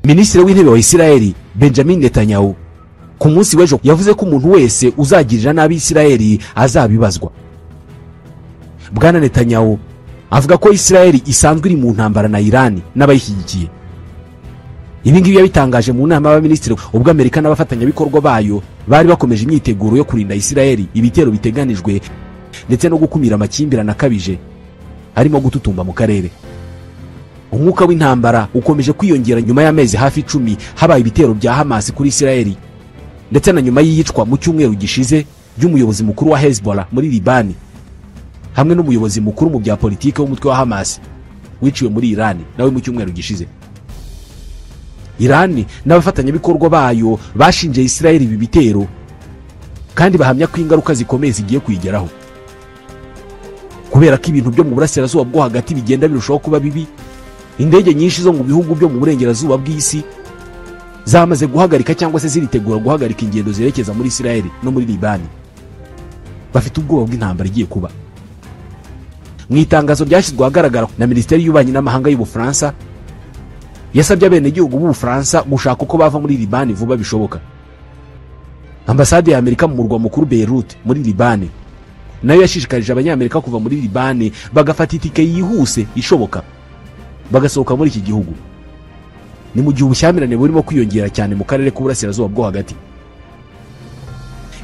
Minisitiri w'intebe wa Isirayeli Benjamin Netanyahu ku munsi w'ejo yavuze ko umuntu wese uzagirira nabi Isirayeli azabibazwa. Bwana Netanyahu avuga ko Isirayeli isanzwe iri mu ntambara na Irani n'abayishyigikiye. Ibi ngibi yabitangaje mu nama y'abaminisitiri ubwo Amerika n'abafatanyabikorwa bayo bari bakomeje imyiteguro yo kurinda Isirayeli ibitero biteganijwe ndetse no gukumira amakimbirane akabije arimo gututumba mu karere. Umwuka w'intambara ukomeje kwiyongera nyuma y'amezi hafi 10 habaye ibitero bya Hamas kuri Isirayeli, ndetse na nyuma y'iyicwa mu cyumweru gishize by'umuyobozi mukuru wa Hezbollah muri Libani hamwe n'umuyobozi mukuru mu bya politike w'umutwe wa Hamas wiciwe muri Iran nawe mu cyumweru gishize. Iran n'abafatanyabikorwa bayo bashinje Isirayeli ibi bitero kandi bahamya ko ingaruka zikomeye zigiye kuyigeraho. Kubera ko ibintu byo mu burasirazuba bwo hagati bigenda birushaho kuba bibi, indege nyinshi zo mu bihugu byo mu burengerazuba bw'isi zamaze guhagarika cyangwa se ziritegura guhagarika ingendo zerekeza muri Isirayeli no muri Libani. Bafite ubwoba bw'intambara igiye kuba. Mu itangazo ryashyizwe ahagaragara na Minisiteri y'Ububanyi n'Amahanga y'Ubufaransa, yasabye abenegihugu b'Ubufaransa gushaka uko bava muri Libani vuba bishoboka. Ambasade ya Amerika mu murwa mukuru Beirut muri Libani nayo yashishikarije abanyamerika kuva muri Libani bagafata itike yihuse ishoboka bagasohoka muri iki gihugu. Ni mu gihe ubushyamirane burimo kwiyongera cyane mu karere k'uburasirazuba bwo hagati.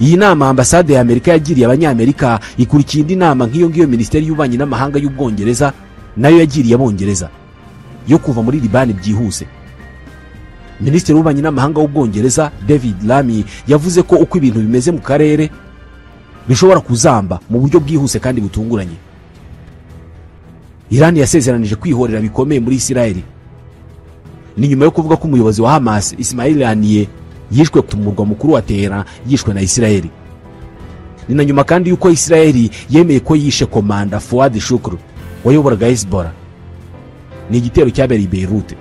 Iyi nama ambasade ya Amerika yagiriye abanyamerika ikurikiye indi nama nk'iyo ngiyo Minisiteri y'Ububanyi n'Amahanga y'Ubwongereza nayo yagiriye abongereza yo kuva muri Libani byihuse. Minisitiri w'Ububanyi n'Amahanga w'Ubwongereza David Lammy yavuze ko uko ibintu bimeze mu karere bishobora kuzamba mu buryo bwihuse kandi butunguranye. Iran yasezeranije kwihorera bikomeye muri Isirayeli. Ni nyuma yo kuvuga ko umuyobozi wa Hamas Ismail Haniyeh yishwe ku murwa mukuru wa Tehran yishwe na Isirayeli. Ni na nyuma kandi yuko Isirayeli yemeye ko yishe komanda Fuad Shukr wayoboraga Hezbollah. Ni igitero cyabereye i Beirut.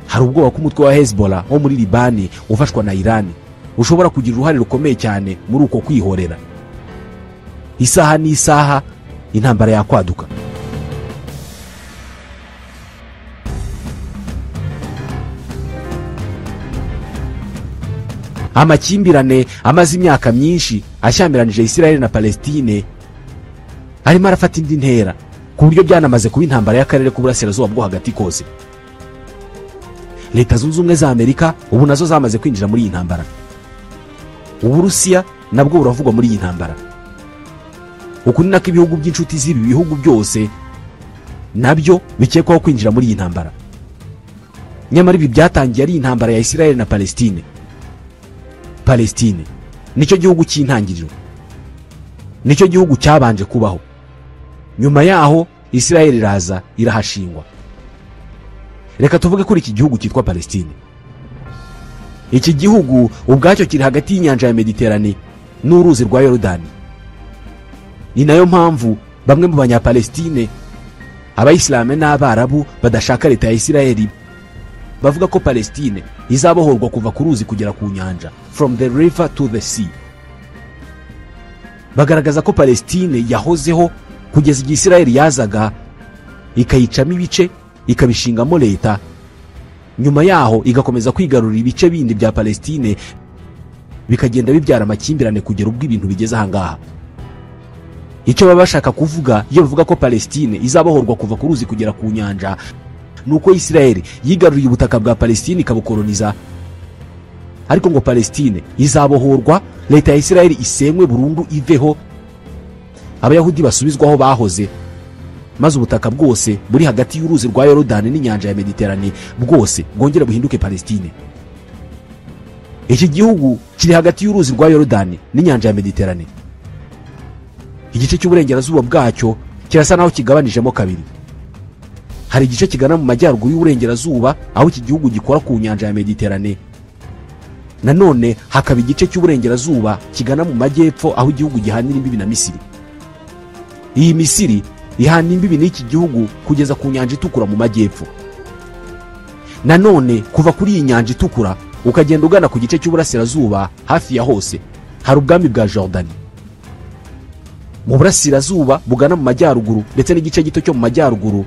Hari ubwoba ko umutwe wa Hezbollah wo muri Libani ufashwa na Iran ushobora kugira uruhare rukomeye cyane muri uko kwihorera. Isaha n'isaha intambara yakwaduka. Amakimbirane amaze imyaka myinshi ashyamiranije Isirayeli na Palestine arimo arafata indi ntera ku buryo byanamaze kuba intambara y'akarere k'uburasirazuba bwo hagati kose. Leta Zunze Ubumwe za Amerika ubu nazo zamaze kwinjira muri iyi ntambara. Uburusiya nabwo buravugwa muri iyi ntambara. Uku ni nako ibihugu by'inshuti z'ibi bihugu byose nabyo bikekwaho kwinjira muri iyi ntambara. Nyamara ibi byatangiye ari intambara ya Isirayeli na Palestine. Palestine nicyo gihugu cy'intangiriro, nicyo gihugu cyabanje kubaho. Nyuma yaho Isirayeli iraza irahashingwa. Reka tuvuge kuri iki gihugu cyitwa Palestine. Iki gihugu ubwacyo kiri hagati y'inyanja ya Mediterane n'uruzi rwa Yorodani. Ni nayo mpamvu bamwe mu banyapalestine, abayisilamu n'abarabu badashaka leta ya Isirayeli, bavuga ko Palestine izabohorwa kuva ku ruzi kugera ku nyanja, from the river to the sea. Bagaragaza ko Palestine yahozeho kugeza igihe Isirayeli yazaga ikayicamo ibice ikabishingamo leta, nyuma yaho igakomeza kwigarurira ibice bindi bya Palestine bikagenda bibyara amakimbirane kugera ubwo ibintu bigeze ahangaha. Icyo baba bashaka kuvuga iyo bavuga ko Palestine izabohorwa kuva ku ruzi kugera ku nyanja nuko Isirayeli yigaruriye ubutaka bwa Palestine ikabukoloniza, ariko ngo Palestine izabohorwa leta ya Isirayeli isenywe burundu iveho, abayahudi basubizwaho bahoze, maze ubutaka bwose buri hagati y'uruzi rwa Yorodani n'inyanja ya Mediterane bwose bwongere buhinduke Palestine. Iki gihugu kiri hagati y'uruzi rwa Yorodani n'inyanja ya Mediterane. Igice cy'uburengerazuba bwacyo kirasa naho kigabanijemo kabiri. Hari igice kigana mu majyaruguru y'uburengerazuba aho iki gihugu gikora ku nyanja ya Mediterane. Nanone hakaba igice cy'uburengerazuba kigana mu majyepfo aho igihugu gihanira imbibi na Misiri. Iyi Misiri ihana imbibi n'iki gihugu kugeza ku nyanja itukura mu majyepfo. Nanone kuva kuri iyi nyanja itukura ukagenda ugana ku gice cy'uburasirazuba hafi ya hose hari ubwami bwa Jordani. Mu burasirazuba bugana mu majyaruguru ndetse n'igice gito cyo mu majyaruguru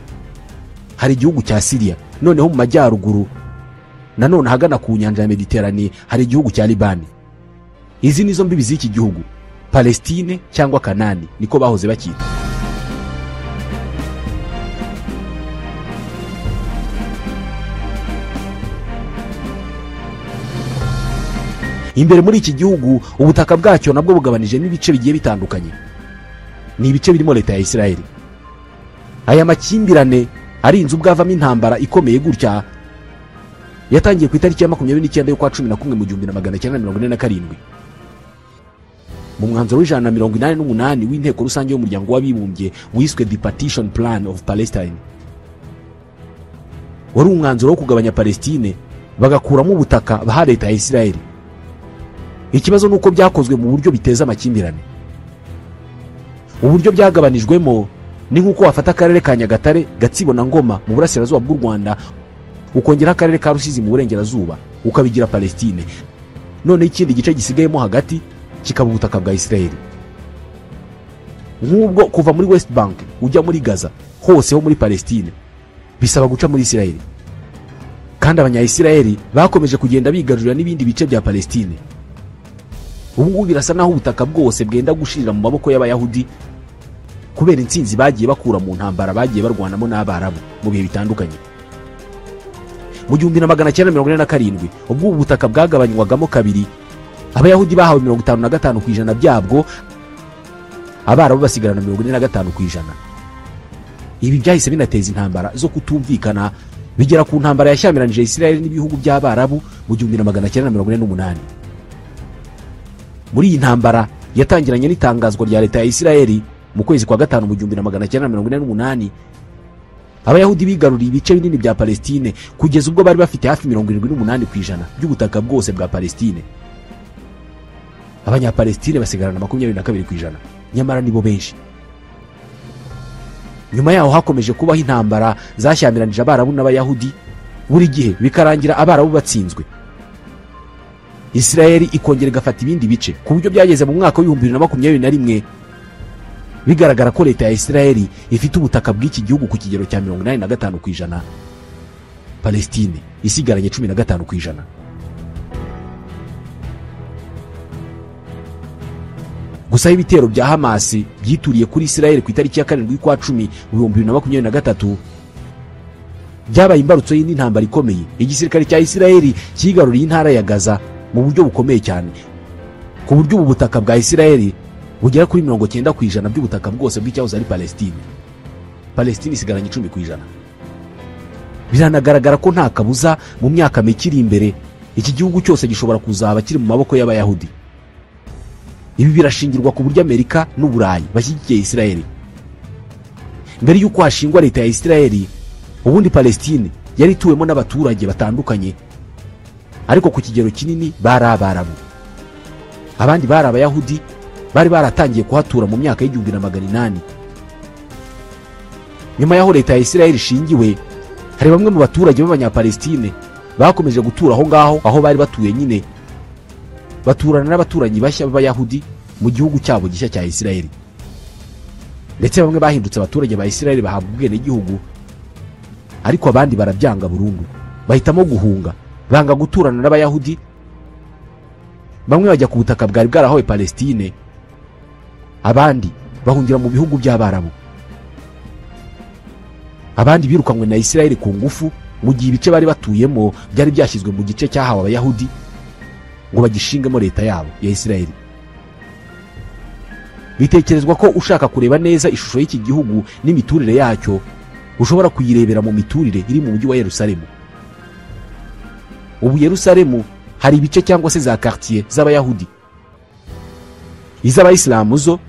hari igihugu cya Syria. Noneho mu majyaruguru nanone ahagana ku nyanja ya Mediterane hari igihugu cya Libani. Izi nizo mbibi z'iki gihugu, Palestine cyangwa Kanani niko bahoze bakita. Imbere muri iki gihugu ubutaka bwacyo nabwo bugabanije n'ibice bigiye bitandukanye. Ni ibice birimo leta ya Israel. Aya makimbirane ari inzu bwavamo intambara ikomeye gutya yatangiye ku itariki ya 29 y'ukwa 11 mu 1947. Mu mwanzuro w'ijana na 188 w'inteko rusange y'umuryango w'abibumbye wiswe The Partition Plan of Palestine, wari umwanzuro wo kugabanya Palestine bagakuramo ubutaka baha leta ya Israel. Ikibazo nuko byakozwe mu buryo biteza amakimbirane. Uburyo byagabanijwemo ni nkuko wafata akarere ka Nyagatare, Gatsibo na Ngoma mu burasirazuba bw'u Rwanda, ukongera akarere ka Rusizi mu burengerazuba, ukabigira Palestine. None ikindi gice gisigayemo hagati kikaba ubutaka bwa Israel. Nk'ubwo kuva muri West Bank ujya muri Gaza hose ho muri Palestine bisaba guca muri Israel. Kandi abanya-Israel bakomeje kugenda bigarurira n'ibindi bice bya Palestine. Ubu ngubu birasa naho ubutaka bwose bwenda gushirira mu maboko y'Abayahudi kubera intsinzi bagiye bakura mu ntambara bagiye barwanamo n'Abarabu mu bihe bitandukanye. Mu 1947 ubwo ubutaka bwagabanywagamo kabiri, Abayahudi bahawe 55% byabwo, Abarabu basigarana 45%. Ibi byahise binateza intambara zo kutumvikana bigera ku ntambara yashyamiranyije Israel n'ibihugu by'Abarabu mu 1948. Muri iyi ntambara yatangiranye n'itangazwa rya leta ya Israel mu kwezi kwa gatanu mu 1948, Abayahudi bigaruriye ibice binini bya Palestine kugeza ubwo bari bafite hafi 78% by'ubutaka bwose bwa Palestine. Abanyapalestine basigarana 22%, nyamara nibo benshi. Nyuma yaho hakomeje kubaho intambara zashyamiranyije Abarabu n'Abayahudi, buri gihe bikarangira Abarabu batsinzwe. Israel ikongera igafata ibindi bice ku buryo byageze mu mwaka wa 2021 bigaragara ko leta ya Israel ifite ubutaka bw'iki gihugu ku kigero cya 85%, Palestine isigaranye 15%. Gusa ibitero bya Hamas byituriye kuri Israel ku itariki ya 7 y'ukwa 10 mu 2023 byabaye imbarutso y'indi ntambara ikomeye. Igisirikare cya Israel cyigaruriye intara ya Gaza mu buryo bukomeye cyane, ku buryo ubu butaka bwa Israel bugera kuri 90% by'ubutaka bwose bw'icyahoze ari Palestine. Palestine isigaranye 10%. Biranagaragara ko nta kabuza mu myaka mike iri imbere iki gihugu cyose gishobora kuzaba kiri mu maboko y'Abayahudi. Ibi birashingirwa ku buryo Amerika n'Uburayi bashyigikiye Israel. Mbere y'uko hashingwa leta ya Israel, ubundi Palestine yari ituwemo n'abaturage batandukanye, ariko ku kigero kinini bari Abarabu. Abandi bari Abayahudi bari baratangiye kuhatura mu myaka y'1800. Nyuma yaho leta ya Israel ishingiwe, hari bamwe mu baturage b'Abanyapalestine bakomeje gutura aho ngaho aho bari batuye nyine, baturana n'abaturanyi bashya b'Abayahudi mu gihugu cyabo gishya cya Israel. Ndetse bamwe bahindutse abaturage ba Israel bahabwa ubwenegihugu, ariko abandi barabyanga burundu, bahitamo guhunga, banga guturana n'Abayahudi. Bamwe bajya ku butaka bwari bwarahawe Palestine, abandi bahungira mu bihugu by'Abarabu. Abandi birukanwe na Israel ku ngufu mu gihe ibice bari batuyemo byari byashyizwe mu gice cyahawe Abayahudi ngo bagishingemo leta yabo ya Israel. Bitekerezwa ko ushaka kureba neza ishusho y'iki gihugu n'imiturire yacyo ushobora kuyirebera mu miturire iri mu mujyi wa Yerusalemu. Ubu Yerusalemu hari ibice cyangwa se za quartier z'Abayahudi. Iz'Abayisilamu zo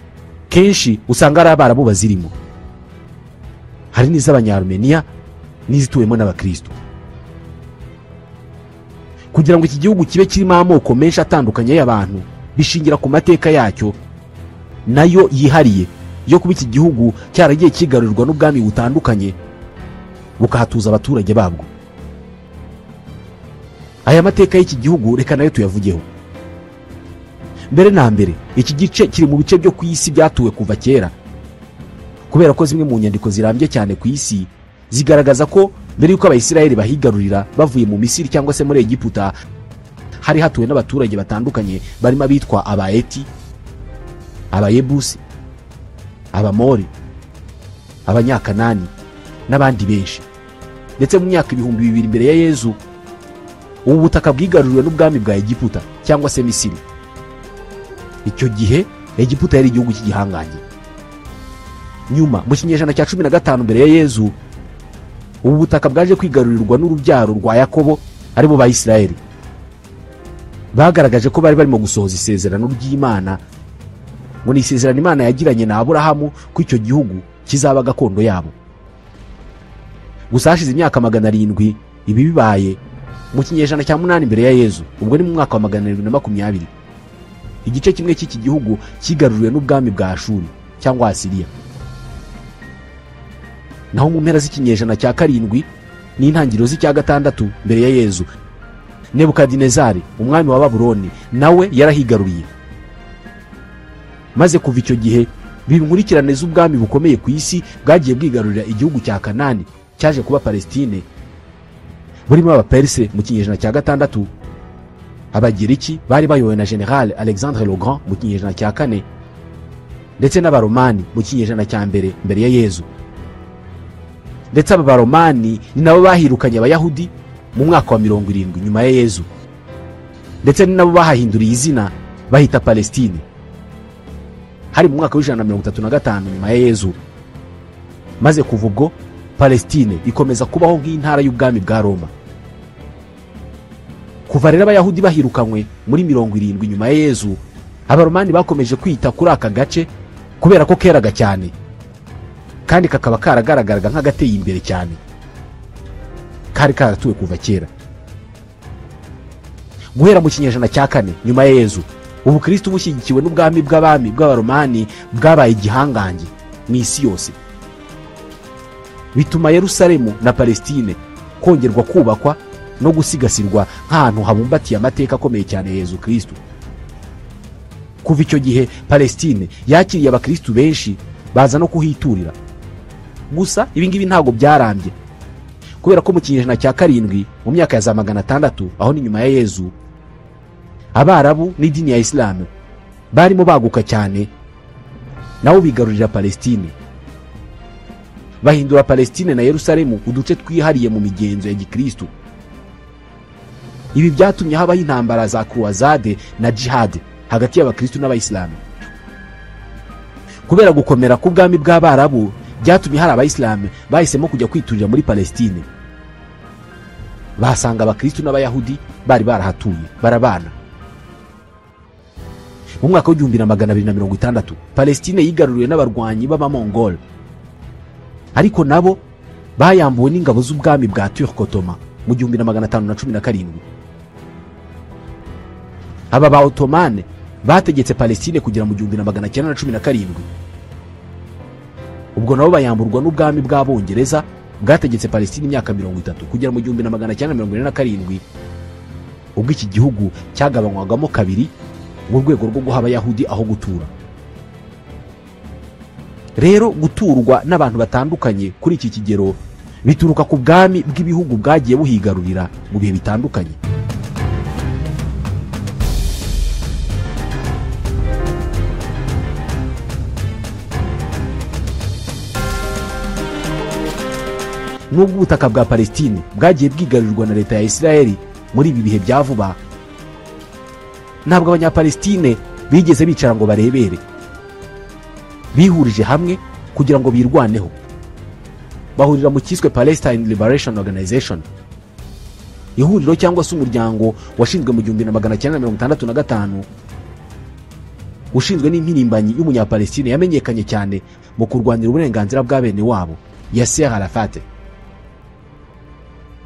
kenshi usanga ari Abarabu bazirimo. Hari n'iz'Abanyarmenia n'izituwemo n'Abakristo. Kugira ngo iki gihugu kibe kirimo amoko menshi atandukanye y'abantu bishingira ku mateka yacyo nayo yihariye yo kuba iki gihugu cyaragiye kigarurirwa n'ubwami butandukanye bukahatuza abaturage babwo. Aya mateka y'iki gihugu reka nayo tuyavugeho. Mbere na mbere, iki gice kiri mu bice byo ku isi byatuwe kuva kera, kubera ko zimwe mu nyandiko zirambye cyane ku isi zigaragaza ko Mbere yuko Abayisiraheli bahigarurira bavuye mu Misiri cyangwa se muri Egiputa, hari hatuwe n'abaturage batandukanye barimo abitwa Abaeti, Abayebusi, Abamori, Abanyakanani n'abandi benshi. Ndetse mu myaka 2000 imbere ya Yezu, ubu butaka bwigaruriwe n'ubwami bwa Egiputa cyangwa se Misiri. Icyo gihe Egiputa yari igihugu cy'igihangange. Nyuma mu kinyejana cya 15 mbere ya Yezu, ubu butaka bwaje kwigarurirwa n'urubyaro rwa Yakobo aribo ba Isiraheli. Bagaragaje ko bari barimo gusohoza isezerano ry'Imana, ngo ni isezerano Imana yagiranye na Aburahamu ko icyo gihugu kizaba gakondo yabo. Gusa hashize imyaka 700 ibi bibaye, mu kinyejana cya 8 imbere ya Yezu, ubwo ni mu mwaka wa 720, igice kimwe cy'iki gihugu kigaruriwe n'ubwami bwa Ashuri cyangwa Asiriya. Naho mu mpera z'ikinyejana cya 7 n'intangiriro z'icya 6 mbere ya Yezu, Nebukadinezari umwami wa Babuloni nawe yarahigaruriye. Maze kuva icyo gihe binkurikirane z'ubwami bukomeye ku isi bwagiye bwigarurira igihugu cya Kanani cyaje kuba Palestine, burimo Abaperse mu kinyejana cya 6, Abagiriki bari bayobowe na General Alexandre le Grand mu kinyejana cya 4, ndetse n'Abaromani mu kinyejana cya 1 mbere ya Yezu. Ndetse aba Baromani ni nabo bahirukanye Abayahudi mu mwaka wa 70 nyuma ya Yezu, ndetse ni nabo bahahinduriye izina bahita Palestine. Hari mu mwaka wa 135 nyuma ya Yezu. Maze kuva ubwo Palestine ikomeza kubaho nk'intara y'ubwami bwa Roma. Kuva rero Abayahudi bahirukanywe muri 70 nyuma ya Yezu, Abaromani bakomeje kwita kuri aka gace kubera ko keraga cyane kandi kakaba karagaragaraga nk'agateye imbere cyane, kari karatuwe kuva kera. Guhera mu kinyejana cya 4 nyuma ya Yezu, ubukristo bushyigikiwe n'ubwami bw'abami bw'Abaromani bwabaye igihangange mu isi yose, bituma Yerusalemu na Palestine kongerwa kubakwa no gusigasirwa nk'ahantu habumbatiye amateka akomeye cyane Yezu Kristo. Kuva icyo gihe Palestine yakiriye abakristo benshi baza no kuhiturira. Gusa ibi ngibi ntago byarambye, kubera ko mu kinyejana cya 7 mu myaka ya za 600 aho ni nyuma ya Yezu, Abarabu n'idini ya Islam barimo baguka cyane, nabo bigarurira Palestine, bahindura Palestine na Yerusalemu uduce twihariye mu migenzo ya Gikristo. Ibi byatumye habaho intambara za Croisade na Jihad hagati y'abakristo n'abayisilamu. Kubera gukomera k'ubwami bw'Abarabu, byatumye hari abayisilamu bahisemo kujya kwiturira muri Palestine. Basanga abakristo n'abayahudi bari barahatuye barabana. Mu mwaka wa 1260 Palestine yigaruriwe n'abarwanyi b'Abamongol, ariko nabo bayambuwe n'ingabo z'ubwami bwa Turk Ottoman mu 1517. Aba ba Ottoman bategetse Palestine kugera mu 1917, ubwo nabo bayamburwa n'ubwami bw'Abongereza bwategetse Palestine imyaka 30 kugera mu 1947, ubwo iki gihugu cyagabanywagamo kabiri mu rwego rwo guha Abayahudi aho gutura. Rero guturwa n'abantu batandukanye kuri iki kigero bituruka ku bwami bw'ibihugu bwagiye buhigarurira mu bihe bitandukanye. Nubwo ubutaka bwa Palestine bwagiye bwigarurirwa na leta ya Isiraheli muri ibi bihe bya vuba, ntabwo Abanyapalestine bigeze bicara ngo barebere. Bihurije hamwe kugira ngo birwaneho, bahurira mu cyiswe Palestine Liberation Organization, ihuriro cyangwa se umuryango washinzwe mu 1965, ushinzwe n'impirimbanyi y'umunyapalestine yamenyekanye cyane mu kurwanira uburenganzira bwa bene wabo, Yasser Arafat.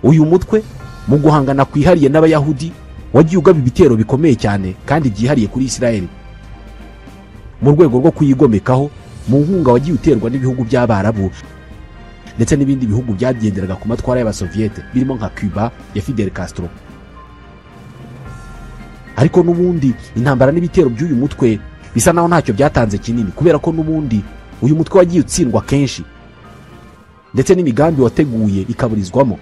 Uyu mutwe mu guhangana kwihariye n'Abayahudi wagiye ugaba ibitero bikomeye cyane kandi byihariye kuri Isiraheli mu rwego rwo kuyigomekaho mu nkunga wagiye uterwa n'ibihugu by'Abarabu ndetse n'ibindi bihugu byagenderaga ku matwara y'Abasoviete birimo nka Cuba ya Fidel Castro. Ariko n'ubundi intambara n'ibitero by'uyu mutwe bisa naho ntacyo byatanze kinini, kubera ko n'ubundi uyu mutwe wagiye utsindwa kenshi. ndetse n'imigambi wateguye ikaburizwamo.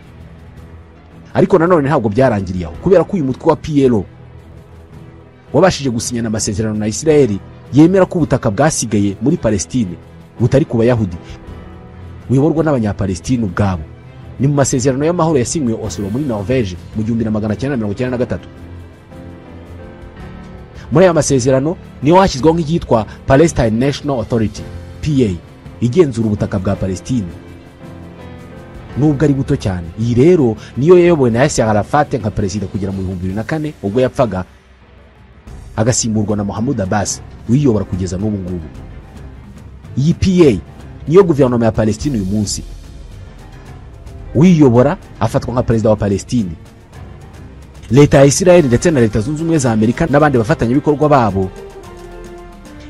Ariko nanone ntabwo byarangiriye aho, kubera ko uyu mutwe wa PLO wabashije gusinyana amasezerano na Israel yemera ko ubutaka bwasigaye muri Palestine butari ku Bayahudi, buyoborwa n'Abanyapalestine ubwabo. Ni mu masezerano y'amahoro yasinywe Oslo muri Norvège mu 1993. Muri aya masezerano niho hashyizweho nk'icyitwa Palestine National Authority PA, igenzura ubutaka bwa Palestine nubwo ari buto cyane. Iyi rero niyo yayobowe na Yasser Arafat nka perezida kugera mu 2004 ubwo yapfaga, agasimburwa na Mahmoud Abbas uyiyobora kugeza n'ubu ngubu. Iyi PA niyo guverinoma ya Palestine uyu munsi. Uyiyobora afatwa nka perezida wa Palestine. Leta ya Israel ndetse na Leta Zunze Ubumwe za Amerika n'abandi bafatanyabikorwa babo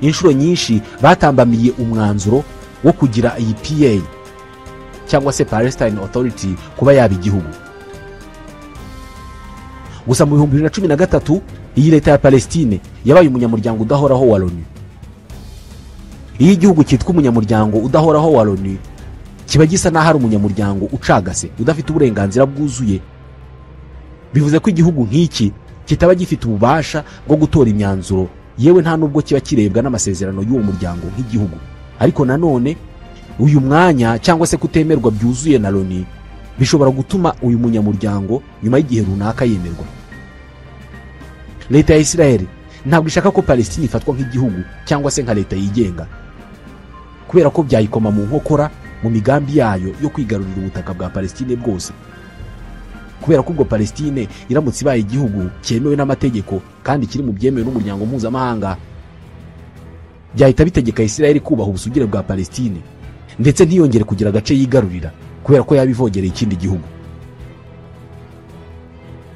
inshuro nyinshi batambamiye umwanzuro wo kugira iyi PA cyangwa se Palestine Authority kuba yaba igihugu. Gusa mu 2013 iyi leta ya Palestine yabaye umunyamuryango udahoraho wa Loni. Iyo igihugu cyitwa umunyamuryango udahoraho wa Loni kiba gisa n'aho ari umunyamuryango ucagase, udafite uburenganzira bwuzuye. Bivuze ko igihugu nk'iki kitaba gifite ububasha bwo gutora imyanzuro, yewe nta nubwo kiba kirebwa n'amasezerano y'uwo muryango nk'igihugu. Ariko nanone uyu mwanya cyangwa se kutemerwa byuzuye na Loni bishobora gutuma uyu munyamuryango nyuma y'igihe runaka yemerwa. Leta ya Israel ntabwo ishaka ko Palestine ifatwa nk'igihugu cyangwa se nka leta yigenga, kubera ko byayikoma mu nkokora mu migambi yayo yo kwigarurira ubutaka bwa Palestine bwose. Kubera ko ubwo Palestine iramutse ibaye igihugu cyemewe n'amategeko kandi kiri mu byemewe n'umuryango mpuzamahanga, byahita bitegeka Israel kubaha ubusugire bwa Palestine ndetse ntiyongere kugira agace yigarurira, kubera ko yabivogereye ikindi gihugu.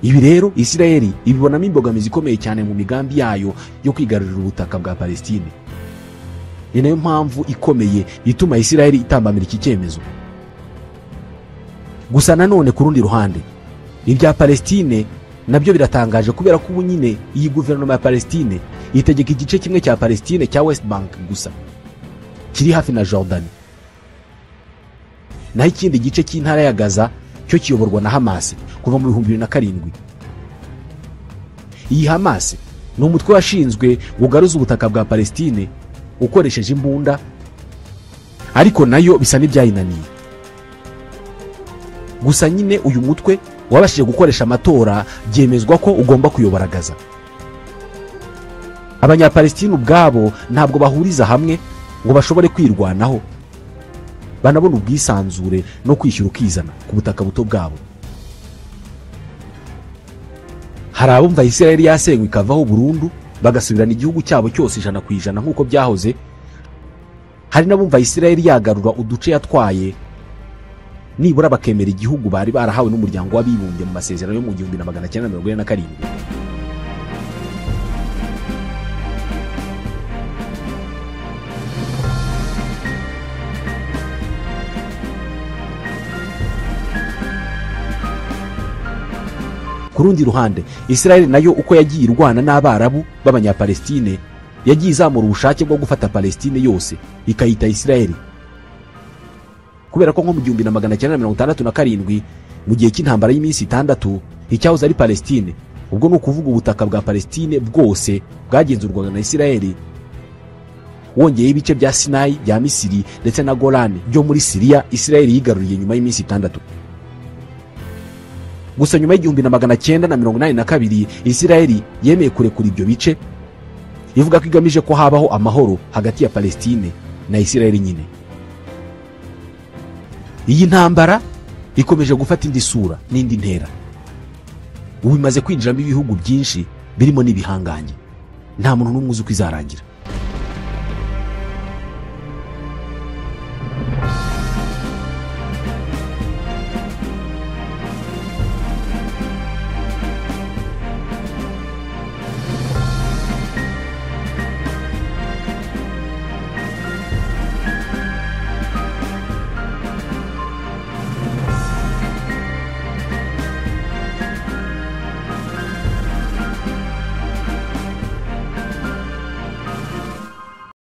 Ibi rero Israel ibibonamo imbogamizi ikomeye cyane mu migambi yayo yo kwigarurira ubutaka bwa Palestine. Ni nayo mpamvu ikomeye ituma Israel itambamira iki cyemezo. Gusa nanone ku rundi ruhande, ibya Palestine nabyo biratangaje, kubera ko ubu nyine iyi guverinoma ya Palestine itegeka igice kimwe cya Palestine cya West Bank gusa, kiri hafi na Jordan, naho ikindi gice cy'intara ya Gaza cyo kiyoborwa na Hamas kuva mu 2007. Iyi Hamas ni umutwe washinzwe ugaruza ubutaka bwa Palestine ukoresheje imbunda, ariko nayo bisa n'ibyayinaniye. Gusa nyine uyu mutwe wabashije gukoresha amatora, byemezwa ko ugomba kuyobora Gaza. Abanyapalestine ubwabo ntabwo bahuriza hamwe ngo bashobore kwirwanaho, banabona ubwisanzure no kwishyura ukizana ku butaka buto bwabo. Hari abumva Israel yasenywe ikavaho burundu bagasubirana igihugu cyabo cyose 100% nk'uko byahoze. Hari n'abumva Israel yagarura uduce yatwaye, nibura bakemera igihugu bari barahawe n'umuryango w'abibumbye mu masezerano yo mu 1947. Ku rundi ruhande, Israel nayo uko yagiye irwana n'Abarabu b'Abanyapalestine, yagiye izamura ubushake bwo gufata Palestine yose ikayita Israel. Kubera ko nko mu 1967 mu gihe cy'intambara y'iminsi 6 icyahoze ari Palestine, ubwo ni ukuvuga ubutaka bwa Palestine bwose bwagenzurwaga na Israel, wongeye ibice bya Sinai bya Misiri ndetse na Golan byo muri Syria, Israel yigaruriye nyuma y'iminsi 6. Gusa nyuma y'1982 Israel yemeye kurekura ibyo bice, ivuga ko igamije ko habaho amahoro hagati ya Palestine na Israel nyine. Iyi ntambara ikomeje gufata indi sura n'indi ntera. Ubu imaze kwinjiramo ibihugu byinshi birimo n'ibihangange. Nta muntu n'umwe uzi uko izarangira.